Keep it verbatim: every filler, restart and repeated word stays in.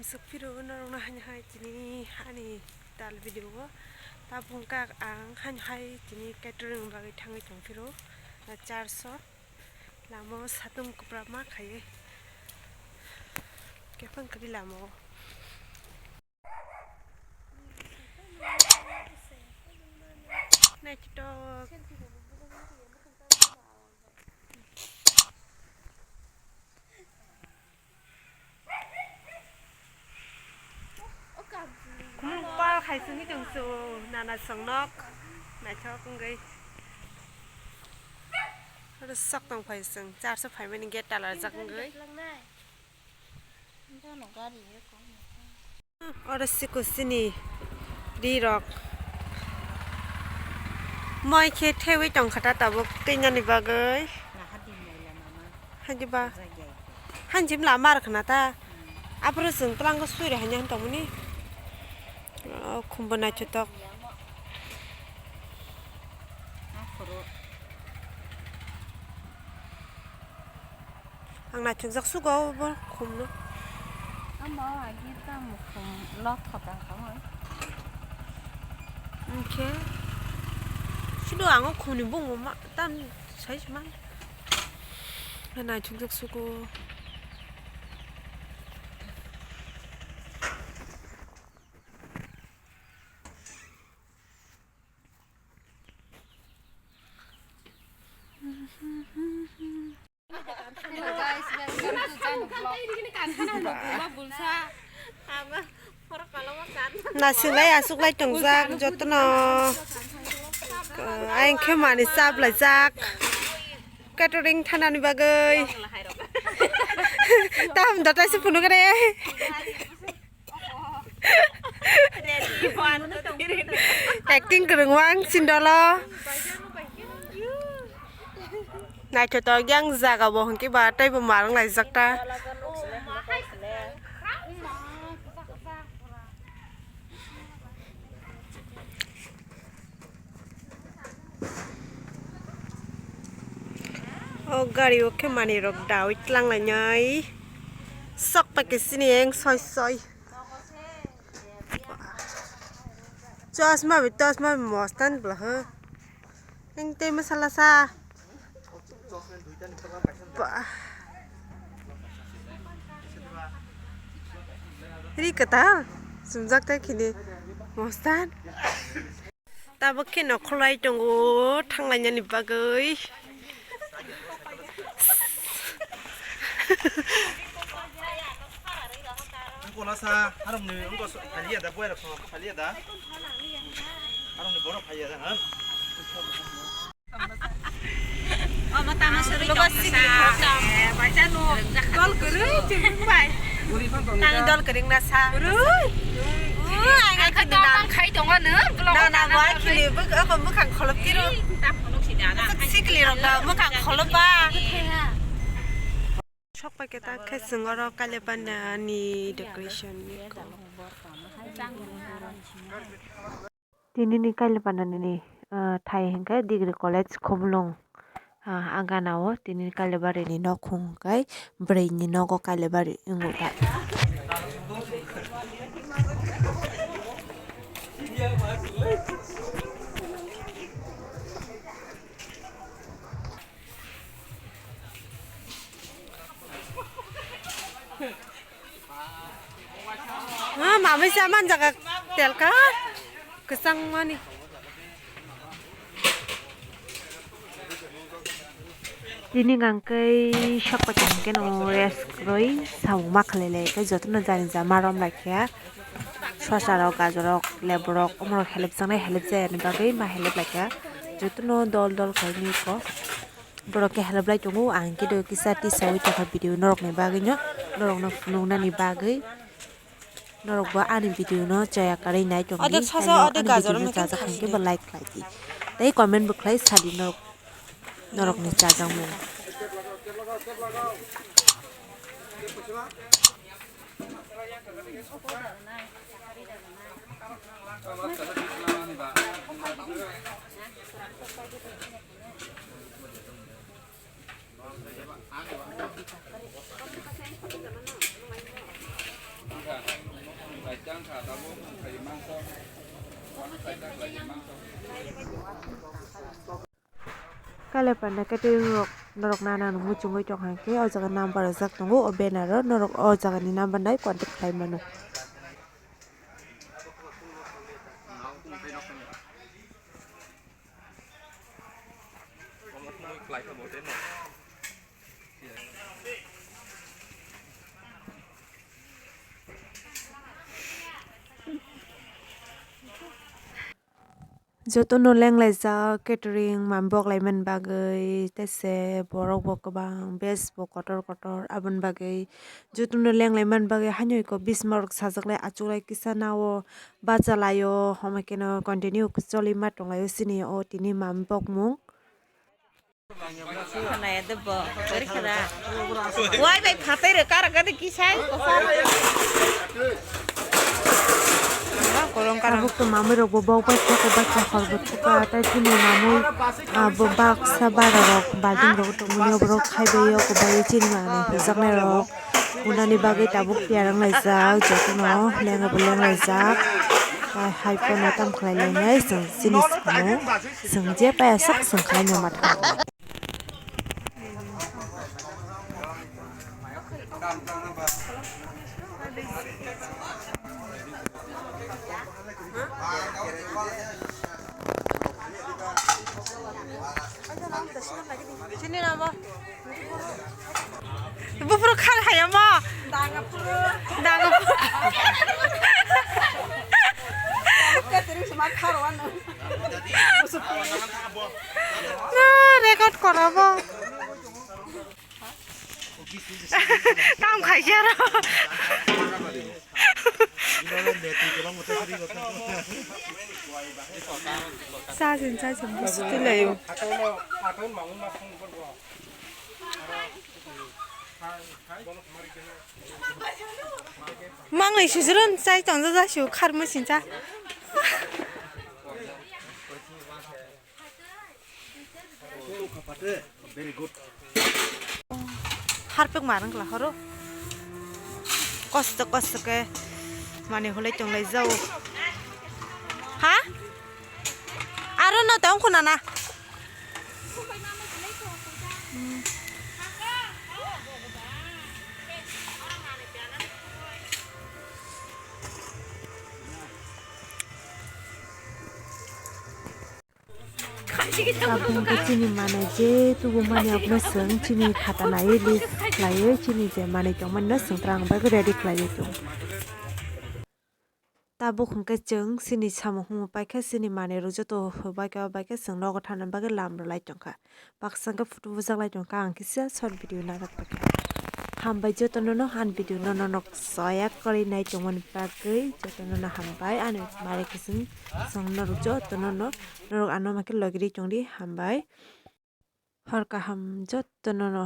Swk phiro norokno haino hai tini ani tal video o. Tabuk wngkha ang haino hai tini catering bagwi thangwi tong phiro, ah, church o. Lama o satung kwbra ma khaiwi kephang kwrwi lama o. Naithotok. Khumukpal khai sungwi tong su, nana songnok naithok wngwi. Oro sok tong phai sung, church o phaimani gate talarjak wngwi. Oro siku sini ri rok. Moi khe thewi tongkha ta tabuk teinani bagwi. Hadi ba. Hanjim lama rwkha na ta. Aphuru chwng twlango suri hanya tongmani. O khumbo naithotok. Ang naithokjak sugo bo khumno. Amo agi ta mukhum lot hotan kamo. Oke. Sudo ang o khumni bung ma tam sai man. Naithokjak sugo. Hello guys, welcome to Janu Vlog. Nasilai asuklai tongjak jotono. Ayang khe mani chaplaijak. Catering thanani bagwi. Tam dota se phunukre. Acting kwrwng wang sindolo. Naithotok yang jaga bo hwnkhe ba teibo marwng laijak ta. O gari o khe manwi rok dawi tlang lainai sok paikhe sini eng soi soi. Chosma bi, chosma bi mostan bwla ho. Eng tei masala sa. Ba. Ri kwtal sumjak tai khini mostan. Tabuk khe nokholai tongo thanglainani bagwi. Wngkha sa, harokni wngkha sa, phaliya da, boy rok phaliya da. Harokni borok phaliya da, ha? Omo tama sori tong sa. Bacha no. Dol kwrwi chwng bai. Tang dol kwrwi na sa. Kwrwi. Ang khe dol tang khai tongo no. Na na bo khini bwk abo bwkhang kholop tiro. Sikli rok da bwkhang kholop ba. Sok paikhe ta khe chwng oro Kailabana ni decoration ni kok. Tini ni Kailabana ni, ah, thai hinkhe Degree College Khumulwng, ah, a gana o tini ni Kailabari ni nok hwnkhe bwrwi ni nogo Kailabari wngwi kha. Ah, mamai sa man jaga telka kwchang mani. Tini hwnkhe sok paikha hwnkhe no rest kwrwi samung ma khlai lai khe jotono jani ja ma rom lai khe sosa rok gajor rok lebu rok omo rok helep jaknai helep jaya ni bagwi ma helep lai kha jotono dol dol khlai ni kok. Borok khe helep lai tongo, ang khe do kisa tisaui tongkha video norokni bagwino, norokno phunuknani bagwi, norokbo ani video no chaya kwrwi nai tongdi, adek sasa, taino adek ani gajor video no hwnkhai chajak thani. Hwnkhe bo like khlai di, tei comment bo khlai sadi norok, norokni chajakmung. Kale panda catering rok norok nana nung muchungwi tong kha khe o jaga number rijak tongo o banner o norok o jaga ni number nai contact khlai mano. Jotono lenglaijak catering mambok laimani bagwi, tei se borok bo kwbang bes bo kotor kotor, aboni bagwi jotono lenglaimani bagwi haino eko bismorok sajaklai, achuklai kisa nao bachalaio, homokeno continue choli ma tonglaio chini o tini mambokmung. Wai bai phatai rw kara kati kisai. Tabuk to mamui rok bo bok bai thoko bai kahor bo thuka tei chini mamui, ah, bo baksa bara rok balting rok tongmani borok khai bai o kwbai chini manwi hujaknai rok. Unani bagwi tabuk tiyar wng laijak, jotono lengabo leng laijak. Tei hai phano tamo khlai lainai chwng chini samung, chwng je paya sak chwng khlai no ma thango. Chini namo. Buphuru khal hayamo. Danga phuru. Danga phuru. Record korabo. Kam khaijaro. Sasin sasin busti layo. Mangai susuron sai tongja jasu kharmo sincha. Very good. Harpek marang kla horo. Kosto kosto ke mani hulai tonglai jau. Ha? Aro no tong khuna na. Tabuk khe chini manwi je tubumani abono chwng chini khata naiwi list khlaiwi chini je manwi tongmani no chwng twrang bai ready khlaiwi tongo. Tabuk hwnkhe chwng chini samung humung paikha, chini manwi rok joto baikha, baikha chwng nogo thangna bagwi lam rwlai tongkha. Baksa hwnkhe photo bujaklai tongkha, ang kisa short video narwk paikha. Hambai jotono no ani video no norok soya kwrwi nai tongmani bagwi jotono no hambai. Ani mari kiching chwng norok jotono no norok ano makhe logiri tongdi, hambai. Hor kaham jotono no.